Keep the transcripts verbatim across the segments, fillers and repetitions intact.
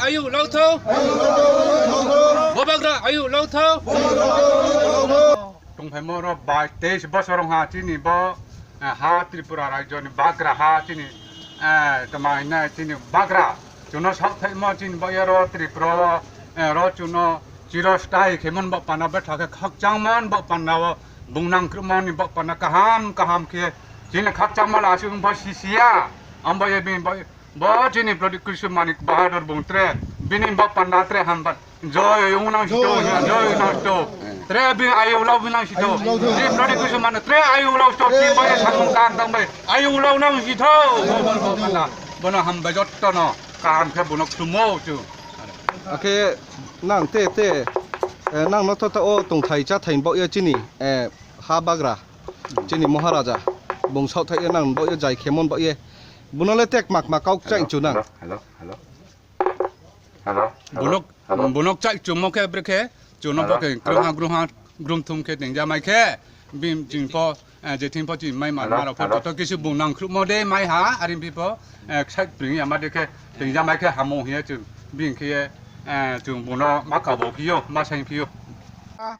Ayuk lautho. Bubagra ayuk lautho. Tongphaimo rok bai teis bosor wngkha chini bo, eh, ha Tripura rajyoni bagra ha chini, eh, tama hinai chini bagra. Chuno sakthaimo chini bo yaro Tripura o, eh, ro chuno chirostai khemon bo pana betha khe khakchangmon bo pana o bung nangkrumani bo pana kaham kaham khe chini khakchangma la aswk bo sisiya. Ambo ye bini bo Bo chini Pradyut Kishore Manik Bahadur bung tre, bini bok panda tre hambat. Joy ung nang sito, joy ung nang sito. Tre bini ayuk ulo bini nang sito. Bini Pradyut Kishore Manik tre ayuk ulo sito, bini bai samung kang tang bai. Ayuk ulo nang sito. Bo, bo, bo, panda. Bono hambai jotto no. Kaham khe bono khlumo chu. Akhe nang te, te, eh, nang no to, to o tongthai cha thai bo ye chini, eh, ha bagra. Chini Maharaja. Bung saothai ye nang bo ye jai khemon bo ye. Buno le tek mak mak kok chai chu nang. Hello, hello, hello. Hello, hello, Bunok, hello. Bunok chai chu mo khe bre khe, chu no bo khe, hello, grung ha, grung ha, grung thum khe ting jamai khe, bim ching pho, eh, je thing pho ching mai ma, hello, ma rok pho, hello, to kisu bung nang khrup mo de mai ha, arim pi pho, eh, sai pring ya ma de khe, ting jamai khe hamo hiya chu, bing khe, eh, chu buno ma ka bo phiyo, ma sai phiyo.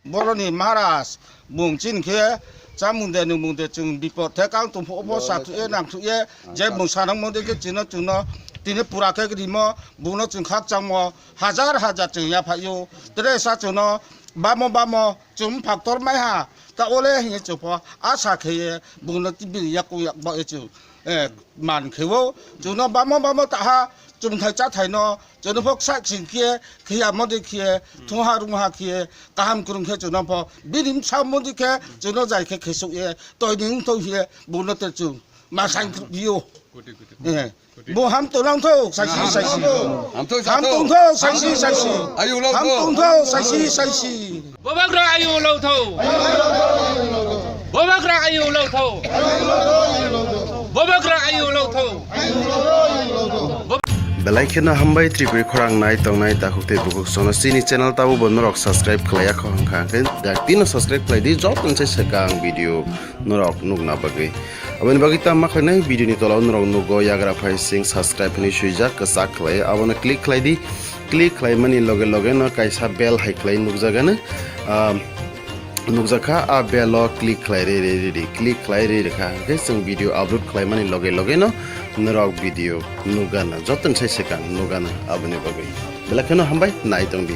Boroni Maharaj, bung chini khe chamung de nungmung de chwng bipot the kang tong phuh bo sa thuye nang thuye je bung sanang mo de khe chino chwngno tini pura khe rimo bungno chwng khak changmo hajar hajar chwng ya phaio tere sa chwngno bamo bamo chwng phaktor mai ha ta ole hinye chwpho asa khe ye bungno tibiri yak yak ba ye chwng, eh, man khe o chwngno bamo bamo ta ha chwng thai cha thai no Chwngno pho kisa sing khe, khiya modi khe, thungha rungha khe, kaham kwrwng khe chwngno pho. Bini bwsa modi khe, chwngno jai khe khesuk ye, toini wng thok ye, buno te chwng. Ma sain thok biyo. Kutik, kutik. Eh. Kutik. Bo ham to nang thok, saisi, saisi. Ham to, ham to thok, saisi, saisi. Ayu lo ham to thok, saisi, saisi. Bubagra ayu lo thok. Bubagra ayu lo thok. Bubagra ayu lo thok. Belai kheno hambai Tripuri khorang nai tongnai takhuk tei bukhuk sono chini channel tabo bo norok subscribe khlaiya kho hwnkha hwnkhe dak tino subscribe khlai di jotoni se swkang video norok nukna bagwi. Aboni bagwi tamo khlainai video ni tola o norok nugo yagra phai sing subscribe hinwi swijak kwchak khlai abono click khlai di click khlai mani loge loge no kaisa bell hai khlai nukjagano. Ah, nukjakha, a bell o click khlai rwi, rwi, rwi, rwi, click khlai rwi rwkha, hwnkhe chwng video upload khlaimani loge loge no norok video nukgana, jotoni sai swkang nukgana aboni bagwi. Belai kheno hambai, nai tongdi.